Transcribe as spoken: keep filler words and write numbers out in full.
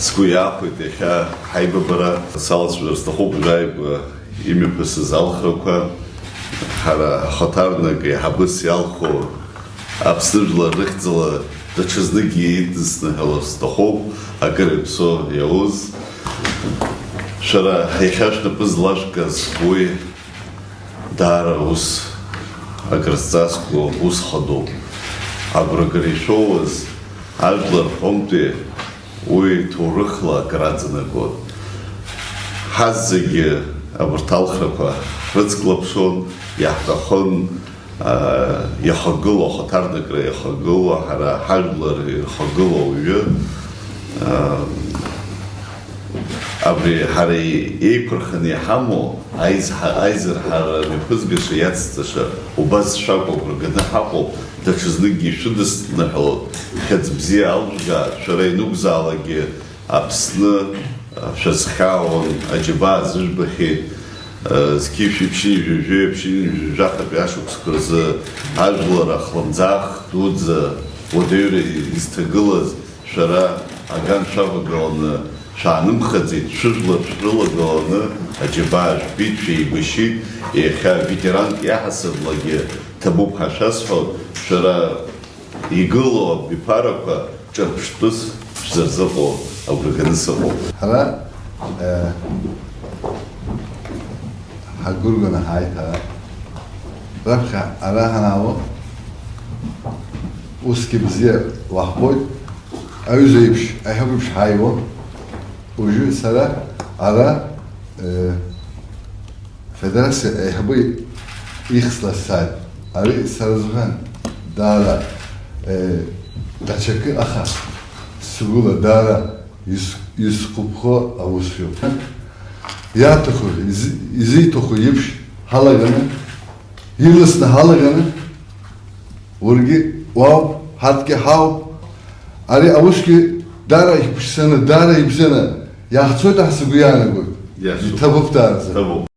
Сгәы иахәеит иахьа ҳаибабара. Салацәажәар сҭахуп жәаҩба имҩаԥысыз алхрақәа. Ҳара ҳхаҭарнак еиҳабыс иалху Аԥсны жәлар рыхьӡала даҽазныкгьы идысныҳәалар сҭахуп, акыр иаԥсоу иауз. Шәара иахьа шәнапы злашәкыз уи даара ус акрызҵазкуа ус хадоуп. Агәрагара ишәоуаз ажәлар рҟынтәи уи ҭоурыхла акыр аҵанакуан. Ҳазегьы абарҭ алхрақәа ҳрыцклаԥшон, иаҳҭахын, аа, иахагылоу, ахаҭарнакра иахагылоу, ҳара ҳажәлар ирхагылоу ауаҩы, аа, абри ҳара еиқәырханы иҳамоу аизҳа-, аизырҳара мҩаԥызгаша иацҵаша убас шәакәу агәра ганы ҳаҟоуп, даҽазныкгьы ишәыдысныҳәалоит, хьыӡ бзиа алжәга, шәара ианакәзаалакгьы Аԥсны шәазхьаауан, аџьабаа зыжәбахьеит, зқьи шәи ԥшьынҩажәи жәаҩа, ԥшьынҩажәи жәахатәи ашықәсқәа рзы ажәлар ахлымӡаах дуӡӡа уадаҩра изҭагылаз, шәара аган шәавагыланы шәаанымхаӡеит, шәыжәлар шәрылагыланы аџьабаа жәбеит, шәеибашьит, иахьа ветеранк иаҳасаблагьы ҭабуп ҳәа шәасҳәоит, шәара игылоу абиԥарақәа ҿырԥштәыс шәзырзыҟоу агәра ганы сыҟоуп. Ҳара, э, ҳагәырганы ҳааит ара. Раԥхьа ара ҳанаало, усгьы бзиа уаҳбоит. Аҩыза еиԥш, аиҳабы еиԥш ҳааиуан. Уажәы сара ара, э, Афедерациа аиҳабы ихьӡ ласааит. Ари сара сзыҳәан даара, э, даҽакы, аха сгәыла даара ис-, исгәаԥхо аус иоуп. Иаҭаху, изы-, изиҭаху еиԥш ҳалаганы, ирласны ҳалаганы, уаргьы уаауп, ҳарҭгьы ҳауп. Ари аусгьы даара ихәыцӡаны, даара ибзианы иаҳцоит ҳәа сгәы иаанагоит. Иашоуп. Иҭабуп даараӡа. Иҭабуп.